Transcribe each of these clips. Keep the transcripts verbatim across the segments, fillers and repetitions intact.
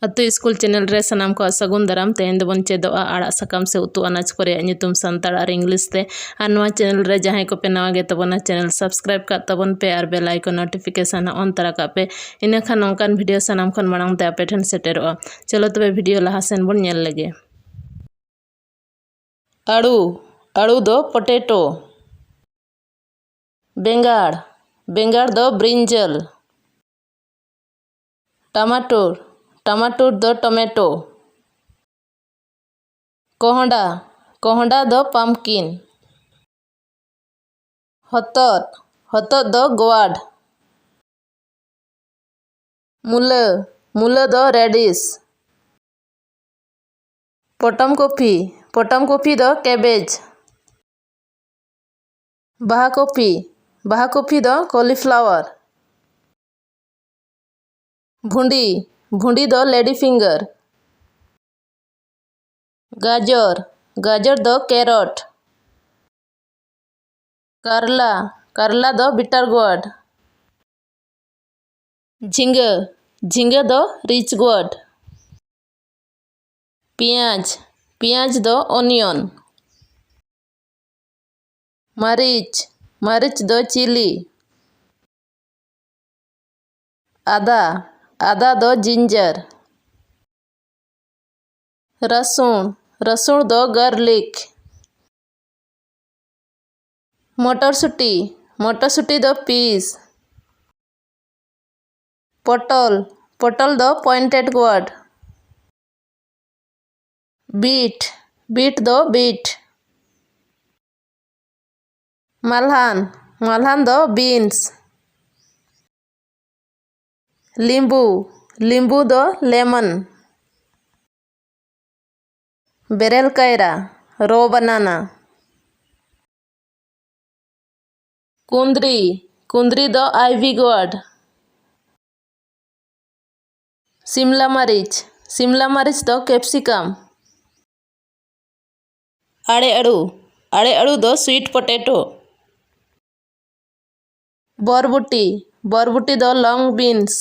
ᱟᱹᱛᱩ school channel ᱨᱮ ᱥᱟᱱᱟᱢ ᱠᱚᱣᱟᱜ ᱥᱟᱹᱜᱩᱱ ᱫᱟᱨᱟᱢ᱾ ᱛᱮᱦᱮᱧ ᱫᱚᱵᱚᱱ ᱪᱮᱫᱚᱜᱼᱟ ᱟᱲᱟᱜ ᱥᱟᱠᱟᱢ ᱥᱮ ᱩᱛᱩ ᱟᱱᱟᱡᱽ ᱠᱚ ᱨᱮᱭᱟᱜ ᱧᱩᱛᱩᱢ ᱥᱟᱱᱛᱟᱲ ᱟᱨ ᱤᱝᱞᱤᱥ ᱛᱮ᱾ ᱟᱨ ᱱᱚᱣᱟ ᱪᱮᱱᱮᱞ ᱨᱮ ᱡᱟᱦᱟᱸᱭ ᱠᱚᱯᱮ ᱱᱟᱣᱟ ᱜᱮ ᱛᱟᱵᱚᱱᱟ, ᱪᱮᱱᱮᱞ ᱥᱟᱵᱥᱠᱨᱟᱭᱤᱵ ᱠᱟᱜ ᱛᱟᱵᱚᱱ ᱯᱮ ᱟᱨ ᱵᱮᱞ ᱟᱭᱠᱚᱱ ᱱᱳᱴᱤᱯᱷᱤᱠᱮᱥᱚᱱ ᱦᱚᱸ ᱚᱱ ᱛᱟᱨᱟ ᱠᱟᱜ ᱯᱮ᱾ ᱤᱱᱟᱹ ᱠᱷᱟᱱ ᱱᱚᱝᱠᱟᱱ ᱵᱷᱤᱰᱤᱭᱳ ᱥᱟᱱᱟᱢ ᱠᱷᱚᱱ ᱢᱟᱲᱟᱝ ᱛᱮ ᱟᱯᱮ ᱴᱷᱮᱱ ᱥᱮᱴᱮᱨᱚᱜᱼᱟ᱾ ᱪᱚᱞᱚ ᱛᱚᱵᱮ ᱵᱷᱤᱰᱤᱭᱳ ᱞᱟᱦᱟ ᱥᱮᱱ ᱵᱚᱱ ᱧᱮᱞ ᱞᱮᱜᱮ᱾ ᱟᱹᱲᱩ, ᱟᱹᱲᱩ ᱫᱚ ᱯᱚᱴᱮᱴᱳ᱾ ᱵᱮᱸᱜᱟᱲ, ᱵᱮᱸᱜᱟᱲ ᱫᱚ ᱵᱨᱤᱧᱡᱟᱞ᱾ ᱴᱟᱢᱟᱴᱳᱨ, ᱴᱟᱢᱟᱴᱳᱨ ᱫᱚ ᱴᱚᱢᱮᱴᱳ᱾ ᱠᱚᱦᱰᱟ, ᱠᱚᱦᱰᱟ ᱫᱚ ᱯᱟᱢᱯᱠᱤᱱ᱾ ᱦᱚᱛᱚᱫ, ᱦᱚᱛᱚᱫ ᱫᱚ ᱜᱳᱣᱟᱰ᱾ ᱢᱩᱞᱟᱹ, ᱢᱩᱞᱟᱹ ᱫᱚ ᱨᱮᱰᱤᱥ᱾ ᱯᱚᱴᱚᱢ ᱠᱚᱯᱷᱤ, ᱯᱚᱴᱚᱢ ᱠᱚᱯᱷᱤ ᱫᱚ ᱠᱮᱵᱮᱡᱽ᱾ ᱵᱟᱦᱟ ᱠᱚᱯᱷᱤ, ᱵᱟᱦᱟ ᱠᱚᱯᱷᱤ ᱫᱚ ᱠᱚᱞᱤᱯᱷᱞᱟᱣᱟᱨ᱾ ᱵᱷᱩᱸᱰᱤ, ᱵᱷᱩᱸᱰᱤ ᱫᱚ ᱞᱮᱰᱤ ᱯᱷᱤᱝᱜᱟᱨ᱾ ᱜᱟᱡᱚᱨ, ᱜᱟᱡᱚᱨ ᱫᱚ ᱠᱮᱨᱚᱴ᱾ ᱠᱟᱨᱞᱟ, ᱠᱟᱨᱞᱟ ᱫᱚ ᱵᱤᱴᱟᱨ ᱜᱳᱣᱟᱨᱰ᱾ ᱡᱷᱤᱸᱜᱟᱹ, ᱡᱷᱤᱸᱜᱟᱹ ᱫᱚ ᱨᱤᱪ ᱜᱳᱣᱟᱨᱰ᱾ ᱯᱮᱸᱭᱟᱡᱽ, ᱯᱮᱸᱭᱟᱡᱽ ᱫᱚ ᱚᱱᱤᱭᱚᱱ᱾ ᱢᱟᱹᱨᱤᱪ, ᱢᱟᱹᱨᱤᱪ ᱫᱚ ᱪᱤᱞᱤ᱾ ᱟᱫᱟ, ᱟᱫᱟ ᱫᱚ ᱡᱤᱧᱡᱟᱨ᱾ ᱨᱟᱹᱥᱩᱬ, ᱨᱟᱹᱥᱩᱬ ᱫᱚ ᱜᱟᱨᱞᱤᱠ᱾ ᱢᱚᱴᱚᱨᱥᱩᱴᱤ, ᱢᱚᱴᱚᱨᱥᱩᱴᱤ ᱫᱚ ᱯᱤᱥ᱾ ᱯᱚᱴᱚᱞ, ᱯᱚᱴᱚᱞ ᱫᱚ ᱯᱚᱭᱮᱱᱴᱮᱰ ᱜᱳᱣᱟᱨᱰ᱾ ᱵᱤᱴ, ᱵᱤᱴ ᱫᱚ ᱵᱤᱴ᱾ ᱢᱟᱞᱦᱟᱱ, ᱢᱟᱞᱦᱟᱱ ᱫᱚ ᱵᱤᱱᱥ᱾ ᱞᱤᱢᱵᱩ, ᱞᱤᱢᱵᱩ ᱫᱚ ᱞᱮᱢᱚᱱ᱾ ᱵᱮᱨᱮᱞ ᱠᱟᱭᱨᱟ, ᱨᱚ ᱵᱟᱱᱟᱱᱟ᱾ ᱠᱩᱸᱫᱽᱨᱤ, ᱠᱩᱸᱫᱽᱨᱤ ᱫᱚ ᱟᱭᱵᱷᱤ ᱜᱳᱣᱟᱨᱰ᱾ ᱥᱤᱢᱞᱟ ᱢᱟᱹᱨᱤᱪ, ᱥᱤᱢᱞᱟ ᱢᱟᱹᱨᱤᱪ ᱫᱚ ᱠᱮᱯᱥᱤᱠᱟᱢ᱾ ᱟᱲᱮ ᱟᱹᱲᱩ, ᱟᱲᱮ ᱟᱹᱲᱩ ᱫᱚ ᱥᱩᱭᱤᱴ ᱯᱚᱴᱮᱴᱳ᱾ ᱵᱚᱨᱵᱚᱴᱤ, ᱵᱚᱨᱵᱚᱴᱤ ᱫᱚ ᱞᱚᱝ ᱵᱤᱱᱥ᱾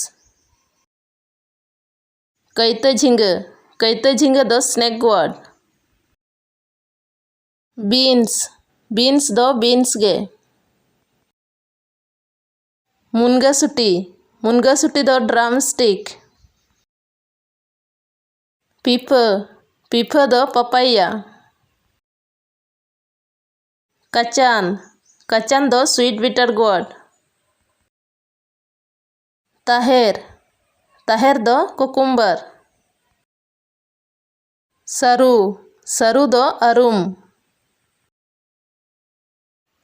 ᱠᱟᱹᱭᱛᱟᱹ ᱡᱷᱤᱸᱜᱟᱹ, ᱠᱟᱹᱭᱛᱟᱹ ᱡᱷᱤᱸᱜᱟᱹ ᱫᱚ snake gourd᱾ Beans, beans ᱫᱚ beans ᱜᱮ᱾ ᱢᱩᱱᱜᱟᱹ ᱥᱩᱴᱤ, ᱢᱩᱱᱜᱟᱹ ᱥᱩᱴᱤ ᱫᱚ drumstick᱾ ᱯᱤᱯᱷᱟᱹ, ᱯᱤᱯᱷᱟᱹ ᱫᱚ papaya᱾ ᱠᱟᱪᱟᱱ, ᱠᱟᱪᱟᱱ ᱫᱚ sweet bitter gourd᱾ ᱛᱟᱦᱮᱨ, ᱛᱟᱦᱮᱨ ᱫᱚ cucumber᱾ ᱥᱟᱹᱨᱩ, ᱥᱟᱹᱨᱩ ᱫᱚ ᱟᱹᱨᱩᱢ᱾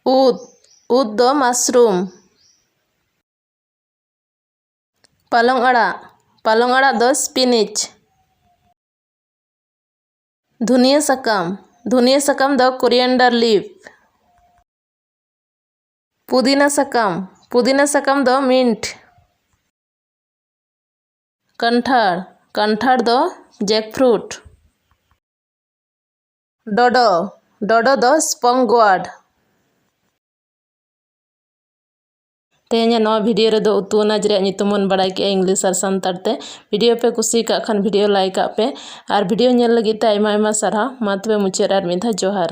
ᱩᱫ, ᱩᱫ ᱫᱚ mushroom᱾ ᱯᱟᱞᱚᱝ ᱟᱲᱟᱜ, ᱯᱟᱞᱚᱝ ᱟᱲᱟᱜ ᱫᱚ spinach᱾ ᱫᱷᱩᱱᱤᱭᱟᱹ ᱥᱟᱠᱟᱢ, ᱫᱷᱩᱱᱤᱭᱟᱹ ᱥᱟᱠᱟᱢ ᱫᱚ coriander leaf᱾ ᱯᱩᱫᱤᱱᱟ ᱥᱟᱠᱟᱢ, ᱯᱩᱫᱤᱱᱟ ᱥᱟᱠᱟᱢ ᱫᱚ mint᱾ ᱠᱟᱱᱴᱷᱟᱲ, ᱠᱟᱱᱴᱷᱟᱲ ᱫᱚ jackfruit᱾ ᱰᱚᱰᱚ, ᱰᱚᱰᱚ ᱫᱚ spunk gourd᱾ ᱛᱮᱦᱮᱧᱟᱜ ᱱᱚᱣᱟ video ᱨᱮᱫᱚ ᱩᱛᱩ ᱟᱱᱟᱡᱽ ᱨᱮᱭᱟᱜ ᱧᱩᱛᱩᱢ ᱵᱚᱱ ᱵᱟᱲᱟᱭ ᱠᱮᱜᱼᱟ English ᱟᱨ ᱥᱟᱱᱛᱟᱲ ᱛᱮ᱾ Video ᱯᱮ ᱠᱩᱥᱤ ᱟᱠᱟᱫ ᱠᱷᱟᱱ video like ᱠᱟᱜ ᱯᱮ ᱟᱨ video ᱧᱮᱞ ᱞᱟᱹᱜᱤᱫ ᱛᱮ ᱟᱭᱢᱟ ᱟᱭᱢᱟ ᱥᱟᱨᱦᱟᱣ᱾ ᱢᱟ ᱛᱚᱵᱮ ᱢᱩᱪᱟᱹᱫ ᱨᱮ ᱟᱨ ᱢᱤᱫ ᱫᱷᱟᱣ ᱡᱚᱦᱟᱨ᱾